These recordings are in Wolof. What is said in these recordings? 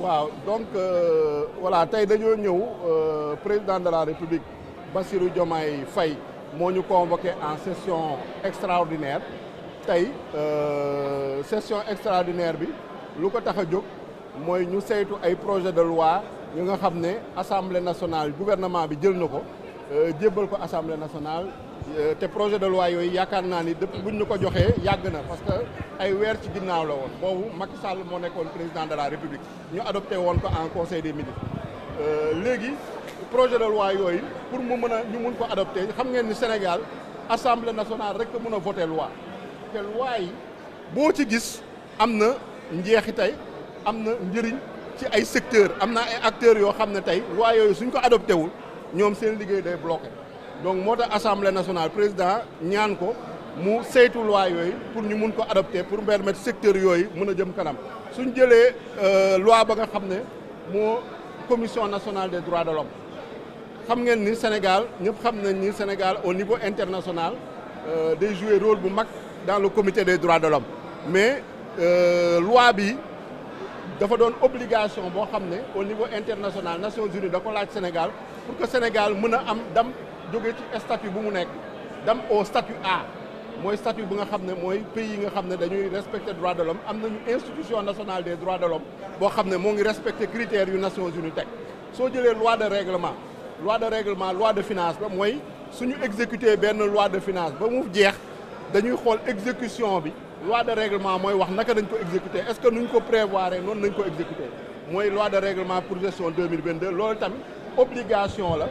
waaw donc voilà tey dañoo ñëw président de la République Bassirou Diomaye Faye moo ñu convoqué en session extraordinaire tey session extraordinaire bi lu ko tax a jóg mooy ñu saytu ay projet de loi yu nga xam ne assemblée nationale gouvernement bi jël na ko jébbal ko assemblée nationale te projet de loi yooyu yaakaar naa ni depuis buñ ñu ko joxee yàgg na parce que ay weer ci ginnaaw la woon boobu Macky Sall moo nekkoon président de la République ñu adopté woon ko en conseil des ministres léegi projet de loi yooyu pour mu mën a ñu mun ko adopté xam ngeen ni Sénégal assemblée nationale rek mën a voté loi te loi yi boo ci gis am na njeexitay am na njëriñ ci ay secteurs am na ay acteurs yoo xam ne tey loi yooyu suñ ko adopté wul ñoom seen liggéey day bloqué donc moo tax assemblée nationale président ñaan ko mu saytu loi yooyu pour ñu mun ko adopté pour permettre secteurs yooyu mën a jëm kanam suñ jëlee loi ba nga xam ne moo commission nationale des droits de l'homme xam ngeen ni Sénégal ñëpp xam nañ ni Sénégal au niveau international day jouer rôle bu mag dans le comité des droits de l'homme mais loi bi dafa doon obligation boo xam ne au niveau international Nations Unies da ko laaj Sénégal pour que Sénégal mën a am dam jóge ci statut bu mu nekk dam au statut A mooy statut bu nga xam ne mooy pays yi nga xam ne dañuy respecter droits de l'homme am nañu institution nationale des droits de l'homme boo xam ne moo ngi respecter critères yu Nations Unies teg soo jëlee loi de règlement loi de finance ba mooy suñu exécuter benn loi de finance ba mu jeex dañuy xool exécution bi loi de règlement mooy wax naka dañ ko exécuter est-ce que nuñ ko prévoir noonu nañ ko exécuter mooy loi de règlement pour gestion 2022 loolu tamit obligation la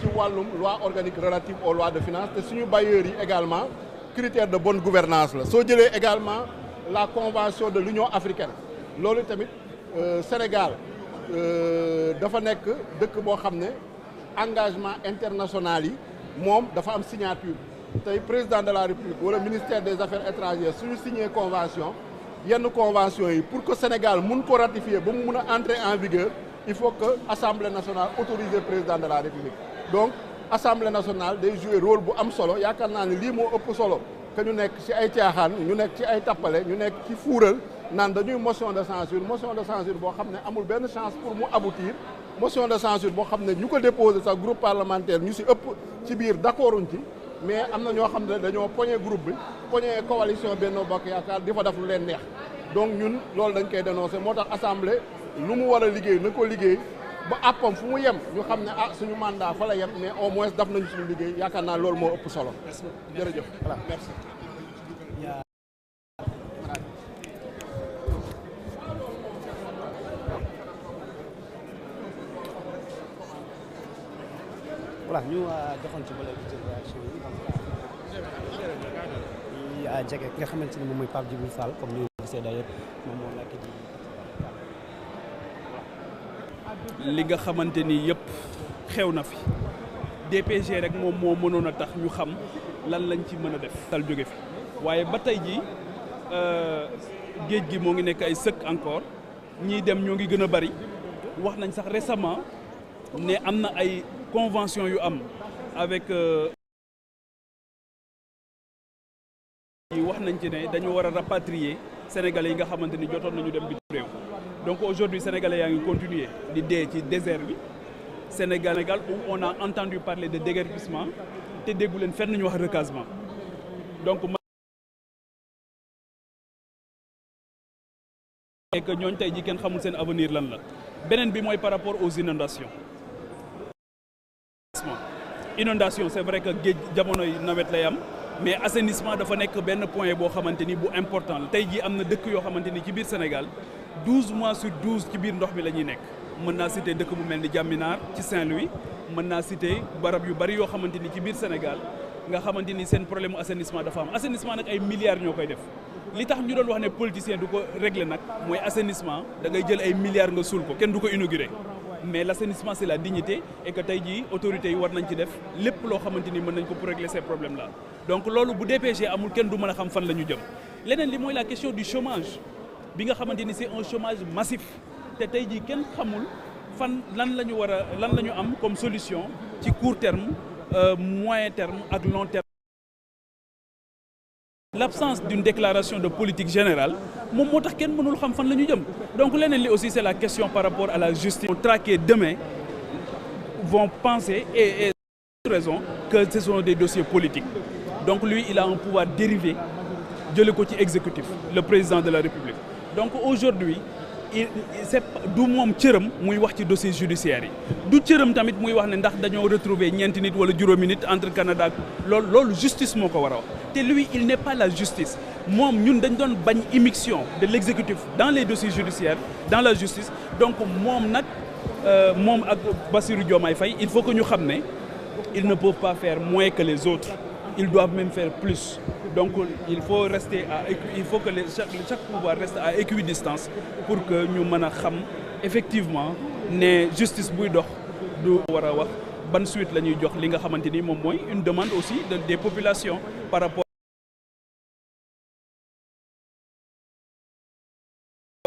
ci wàllum loi organique relative aux lois de finances te suñu bailleurs yi également critère de bonne gouvernance la soo jëlee également la convention de l'Union africaine loolu tamit Sénégal dafa nekk dëkk boo xam ne engagement international yi moom dafa am signature tey président de la République wala ministère des affaires étrangères suñu signé convention yenn convention yi pour que Sénégal mun ko ratifier ba mu mun a entrer en vigueur il faut que Assemblée nationale autorise le président de la République donc Assemblée nationale day jouer rôle bu am solo yaakaar naa ne lii moo ëpp solo que ñu nekk ci ay caaxaan ñu nekk ci ay tappale ñu nekk ci fuural naan dañuy motion de censure boo xam ne amul benn chance pour mu aboutir motion de censure boo xam ne ñu ko déposé sax groupe parlementaire ñu ci ëpp ci biir d'accorduñ ci mais am na ñoo xam ne dañoo poñe groupe bi poñe coalition Benno Bokk Yaakaar di fa def lu leen neex donc ñun loolu dañ koy dénoncer moo tax assemblée lu mu war a liggéey na ko liggéey ba àppam fu mu yem ñu xam ne suñu mandat fa la yem mais au moins daf nañu suñu liggéey yaakaar naa loolu moo ëpp solo. jërëjëf voilà merci. voilà ñu joxoon ci bële ci réaction yi jege ki nga xamante ni moom mooy Pape Djibril Fall comme ni nga gisee d'ailleurs moom moo nekk di li nga xamante ni yëpp xew na fi DPG rek moom moo mënoon a tax ñu xam lan lañ ci mën a def tal jóge fi waaye ba tey ji géej gi moo ngi nekk ay sëkk encore ñii dem ñoo ngi gën a bari wax nañ sax récemment ne am na ay convention yu am avec wax nañ ci ne dañu war a rapatrier sénégalais yi nga xamante ni jotoon nañu dem bitim réew donc aujourd'hui sénégalais yaa ngi continuer di dee ci désert bi Sénégal où on a entendu parler de déguerpissement te déggu leen fenn ñu wax recasement donc et que ñooñ tey ji kenn xamul seen avenir lan la beneen bi mooy par rapport aux inondations c'est vrai que géej jamonoy nawet lay am mais assainissement dafa nekk benn point boo xamante ni bu important la tey jii am na dëkk yoo xamante ni ci biir Sénégal 12 mois sur 12 ci biir ndox mi la ñuy nekk mën naa citer dëkk bu mel ni Diaminaar ci Saint-Louis mën naa citer barab yu bari yoo xamante ni ci biir Sénégal nga xamante ni seen problème mu assainissement dafa am assainissement nag ay milliards ñoo koy def li tax ñu doon wax ne politicien du ko régler nag mooy assainissement da ngay jël ay milliards nga suul ko kenn du ko inaugurer mais l'assainissement c'est la dignité et que tey jii autorités yi war nañ ci def lépp loo xamante ni mën nañ ko pour régler ces problèmes là donc loolu bu DPG amul kenn du mën a xam fan la ñu jëm leneen li mooy la question du chômage bi nga xamante ni c'est un chômage massif te tey jii kenn xamul fan lan la ñu am comme solution ci court terme moyen terme ak long terme L'absence d'une déclaration de politique générale moom moo tax kenn mënul xam fan la ñu jëm donc leneen li aussi c'est la question par rapport à la justice. Traqués demain vont penser et raison que ce sont des dossiers politiques donc lui il a un pouvoir dérivé jële ko ci exécutif le président de la République donc aujourd'hui c'est du moom cëram muy wax ci dossier judiciaire yi du cëram tamit muy wax ne ndax dañoo retrouver ñeenti nit wala juróomi nit entre Canada ak loolu justice moo ko war a wax te lui il n'est pas la justice moom ñun dañ doon bañ immixtion de l'exécutif dans les dossiers judiciaires dans la justice donc moom nag moom ak Bassirou Diomaye Faye il faut que ñu xam ne ils ne peuvent pas faire moins que les autres ils doivent même faire plus donc il faut que chaque pouvoir reste à équidistance pour que ñu mën a xam effectivement ne justice buy dox du war a wax ban suite la ñuy jox li nga xamante ni moom mooy une demande aussi des populations par rapport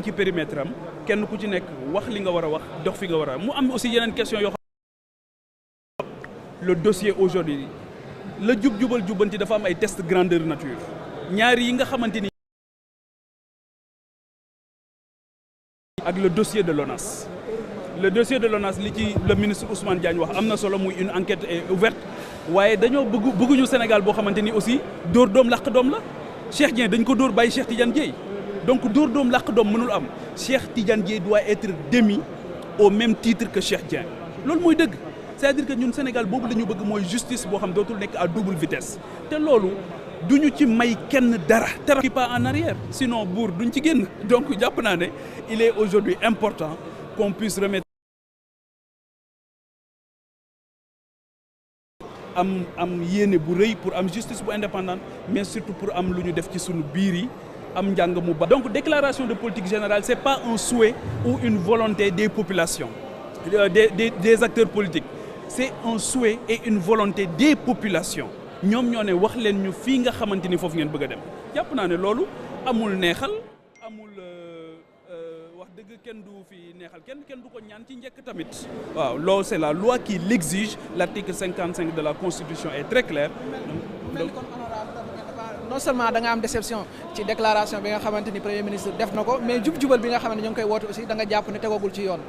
ci périmètre am kenn ku ci nekk wax li nga war a wax dox fi nga war a mu am aussi yeneen question yoo xam le dossier aujourd'hui la jubal jubbanti dafa am ay test grandeur nature ñaari yi nga xamante ni ak le dossier de l'ONAS li ci le ministre Ousmane Diagne wax am na solo muy une enquête est ouverte waaye dañoo bëgguñu Sénégal boo xamante ni aussi dóor doom làq doom la Cheikh Dieng dañ ko dóor bàyyi Cheikh Tidiane Dièye donc dóor doom làq doom mënul am Cheikh Tidiane Dièye doit être démis au même titre que Cheikh Dieng loolu mooy dëgg c'est-à-dire que ñun Sénégal boobu la ñu bëgg mooy justice boo xam dootul nekk à double vitesse te loolu duñu ci may kenn dara qui pas en arrière sinon buur duñ ci génn donc jàpp naa ne il est aujourd'hui important qu'on puisse remettre am yéene bu rëy pour am justice bu indépendante mais surtout pour am lu ñu def ci sunu biir yi am njàng mu ba donc déclaration de politique générale c'est pas un souhait ou une volonté des populations des acteurs politiques c'est un souhait et une volonté des populations ñoom ñoo ne wax leen ñu fii nga xamante ni foofu ngeen bëgg a dem jàpp naa ne loolu amul neexal amul wax dëgg kenn du fi neexal kenn du ko ñaan ci njëkk tamit waaw loolu c'est la loi qui l'exige l'article 55 de la Constitution est très clair non seulement da nga am déception ci déclaration bi nga xamante ni premier ministre def na ko mais jub-jubal bi nga xamante ni ñoo ngi koy woote aussi da nga jàpp ne tegagul ci yoon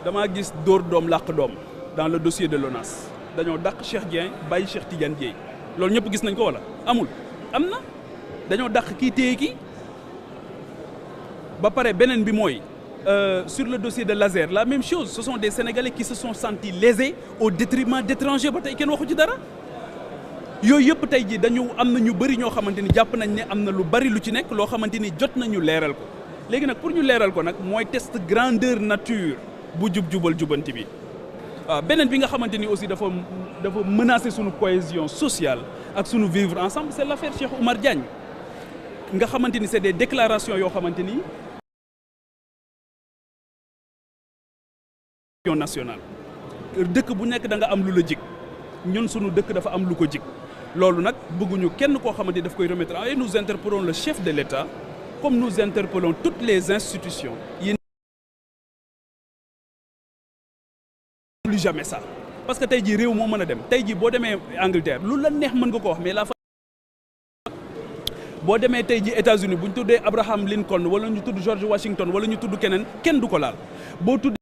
damaa gis dóor doom làq doom dans le dossier de l'ONAS dañoo dàq Cheikh Dieng bàyyi Cheikh Tidiane Dièye loolu ñëpp gis nañ ko wala amul am na dañoo dàq kii téye kii ba pare beneen bi mooy sur le dossier de Lazer la même chose ce sont des Sénégalais qui se sont sentis lésés au détriment d'étrangers ba tey kenn waxu ci dara yooyu yëpp tey ji dañu am na ñu bëri ñoo xamante ni jàpp nañ ne am na lu bari lu ci nekk loo xamante ni jot nañu leeral ko léegi nag pour ñu leeral ko nag mooy test grandeur nature bu jubal jubanti bi waaw beneen bi nga xamante ni aussi dafa menacer sunu cohésion sociale ak sunu vivre ensemble c'est l'affaire Cheikh Oumar Diagne nga xamante ni c'est des déclarations yoo xamante ni nationale dëkk bu nekk da nga am lu la jig ñun sunu dëkk dafa am lu ko jig loolu nag bëgguñu kenn koo xamante ni daf koy remettre et nous interpellons le chef de l'État comme nous interpellons toutes les institutions yi plus jamais ça parce que tey jii réew moo mën a dem tey jii boo demee Angleterre lu la neex mën nga ko wax mais la fa boo demee tey jii États-Unis bu ñu tuddee Abraham Lincoln wala ñu tudd George Washington wala ñu tudd kenn du ko laal boo tuddee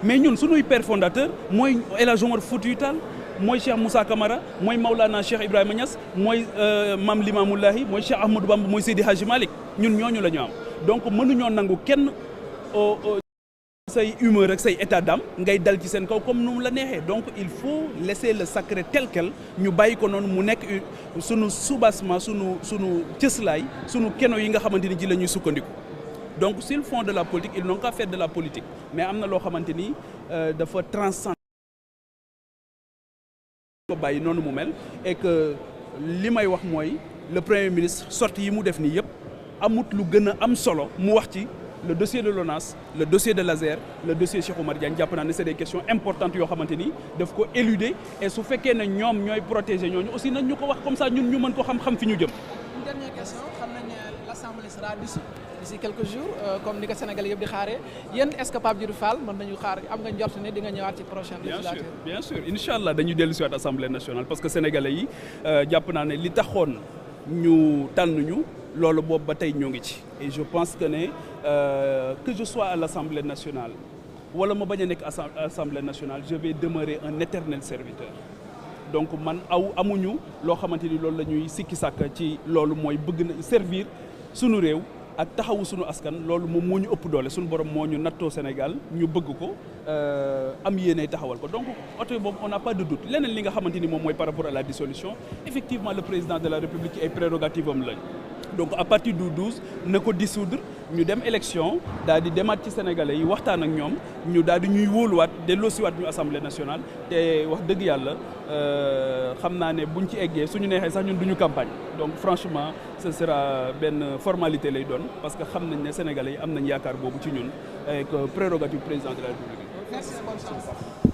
mais ñun suñuy père fondateur mooy El Hadj Omar Foutiyou Tall mooy Cheikh Moussa Camara mooy Maulana Cheikh Ibrahima Niass mooy Mame Limamou Laye mooy Cheikh Ahmadou Bamba mooy Seydi Hadji Malick ñun ñooñu la ñu am donc mënuñoo nangu kenn say humeur ak say état d'âme ngay dal ci seen kaw comme nu mu la neexee donc il faut laisser le sacré tel quel ñu bàyyi ko noonu mu nekk sunu soubassement sunu cëslaay sunu keno yi nga xamante ni ci la ñuy sukkandiku donc s'ils font de la politique ils n'ont qu'à faire de la politique mais am na loo xamante ni dafa transcender ko bàyyi noonu mu mel et que li may wax mooy le premier ministre sortie yi mu def nii yëpp amut lu gën a am solo mu wax ci le dossier de l'ONAS le dossier de Lazer le dossier Cheikh Oumar Diagne jàpp naa ne c'est des questions importantes yoo xamante ni daf ko éluder et su fekkee ne ñoom ñooy protéger ñooñu aussi nañ ñu ko wax comme ça ñun ñu mën ko xam fi ñu jëm. Une dernière question xam nañ ne l'Assemblée sera dissoute d'ici quelques jours comme ni ko Sénégalais yëpp di xaaree yéen est-ce que Pape Djibril Fall mën nañu xaar am nga njort ne di nga ñëwaat ci prochaine législature. bien sûr incha allah dañuy dellu si waat assemblée nationale parce que sénégalais yi jàpp naa ne li taxoon ñu tànn ñu loolu boobu ba tey ñoo ngi ci. et je pense que ne que je sois à l'assemblée nationale wala ma bañ a nekk assemblée nationale je vais demeurer un éternel serviteur. donc man amuñu loo xamante ni loolu la ñuy sikki sàkk ci loolu mooy bëgg na servir sunu réew ak taxawu sunu askan loolu moom moo ñu ëpp doole sunu borom moo ñu nattoo Sénégal ñu bëgg ko am yéene taxawal ko donc oto boobu on n'a pas de doute leneen li nga xamante ni moom mooy par rapport à la dissolution effectivement le président de la République ay prérogatives am lañ donc à partir du 12 na ko dissoudre ñu dem élection daal di demaat ci sénégalais yi waxtaan ak ñoom ñu daal di ñuy wóoluwaat delloosiwaat ñu assemblée nationale te wax dëgg yàlla xam naa ne buñ ci eggee suñu neexee sax ñun duñu campagne donc franchement ce sera benn formalité lay doon parce que xam nañ ne sénégalais yi am nañ yaakaar boobu ci ñun avec prérogative président de la République. Merci, bonne chance.